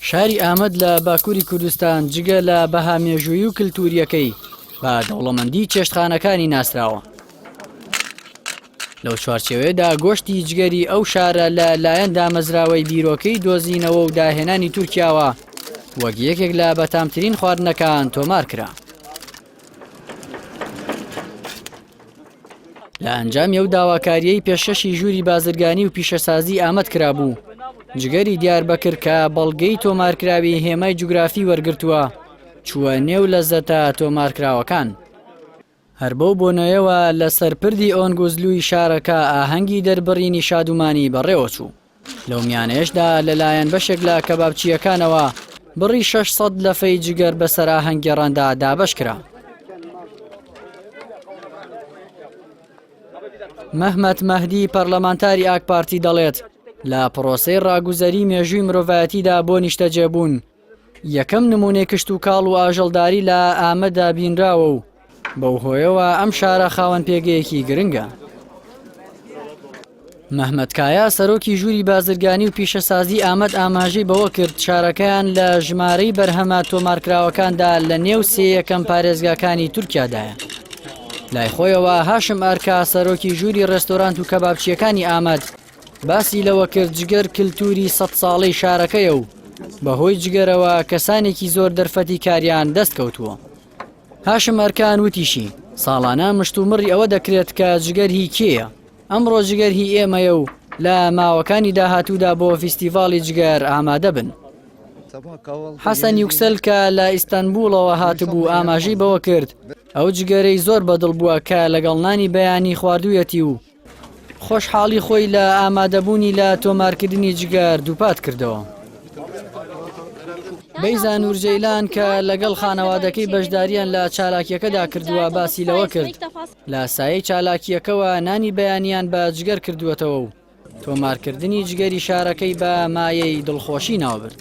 شاری ئامەد لە باکووری کوردستان جگە لە بەها مێژوویی و کلتوورییەکەی، بە دەوڵەمەندی چێشتخانەکانی ناسراوە. لەو چوارچێوەیەدا گۆشتی جگەری ئەو شارە لە لایەن دامەزراوەی بیرۆکەی دۆزینەوە و داهێنانی تورکیاوە وەک یەکێک لە بەتامترین خواردنەکان تۆمار کرا. لە ئەنجامی ئەو داواکارییەی پێشکەشی ژووری بازرگانی و پیشەسازی ئامەد کرابوو، جگەری دیاربەکر کە بەڵگەی تۆمارکراوی هێمای جوگرافی وەرگرتووە، چووە نێو لەزەتە تۆمارکراوەکان. هەر بەو بۆنەیەوە لەسەر پردی ئۆنگوزلوی شارەکە ئاهەنگی دەربڕینی شادومانی بەڕێوەچوو. لەو میانەیەشدا لەلایەن بەشێک لە کەبابچییەکانەوە بڕی 600 لەفەی جگەر بەسەر ئاهەنگگێڕاندا دابەشکرا. مەهمەت مەهدی پەرلەمانتاری ئاک پارتی دەڵێت، لە پرۆسەی ڕاگوزەری مێژووی مرۆڤایەتیدا بۆ نیشتەجێبوون، یەکەم نموونەی کشتوکاڵ و ئاژەڵداری لە ئامەددا بینراوە و بەو هۆیەوە ئەم شارە خاوەن پێگەیەکی گرنگە. مەهمەت کایا سەرۆکی ژووری بازرگانی و پیشەسازی ئامەد ئاماژەی بەوە کرد شارەکەیان لە ژمارەی بەرهەمە تۆمارکراوەکاندا لە نێو سێ یەکەم پارێزگاکانی تورکیادایە. لای خۆیەوە هاشم ئارکا سەرۆکی ژووری ڕێستۆرانت و کەبابچییەکانی ئامەد باسی لەوە کرد جگەر کلتوری سەد ساڵەی شارەکەیە و بەهۆی جگەرەوە کەسانێکی زۆر دەرفەتی کاریان دەست کەوتووە. هاشم ئەرکان وتیشی، ساڵانە مشتومڕی ئەوە دەکرێت کە جگەر هی کێیە، ئەمڕۆ جگەر هی ئێمەیە و لە ماوەکانی داهاتوودا بۆ فیستیڤاڵی جگەر ئامادە بن. حەسەن یوکسەل کە لە ئیستەنبوڵەوە هاتبوو ئاماژەی بەوە کرد، ئەو جگەرەی زۆر بەدڵ بووە کە لەگەڵ نانی بەیانی خواردوویەتی و خۆشحاڵی خۆی لە ئامادەبوونی لە تۆمارکردنی جگەر دووپات کردەوە. بەیزا نورجەیلان کە لەگەڵ خانەوادەکەی بەشداریان لە چالاکیەکەدا کردووە باسی لەوە کرد لە سایەی چالاکیەکەوە نانی بەیانیان بە جگەر کردووەتەوە و تۆمارکردنی جگەری شارەکەی بە مایەی دڵخۆشی ناوبرد.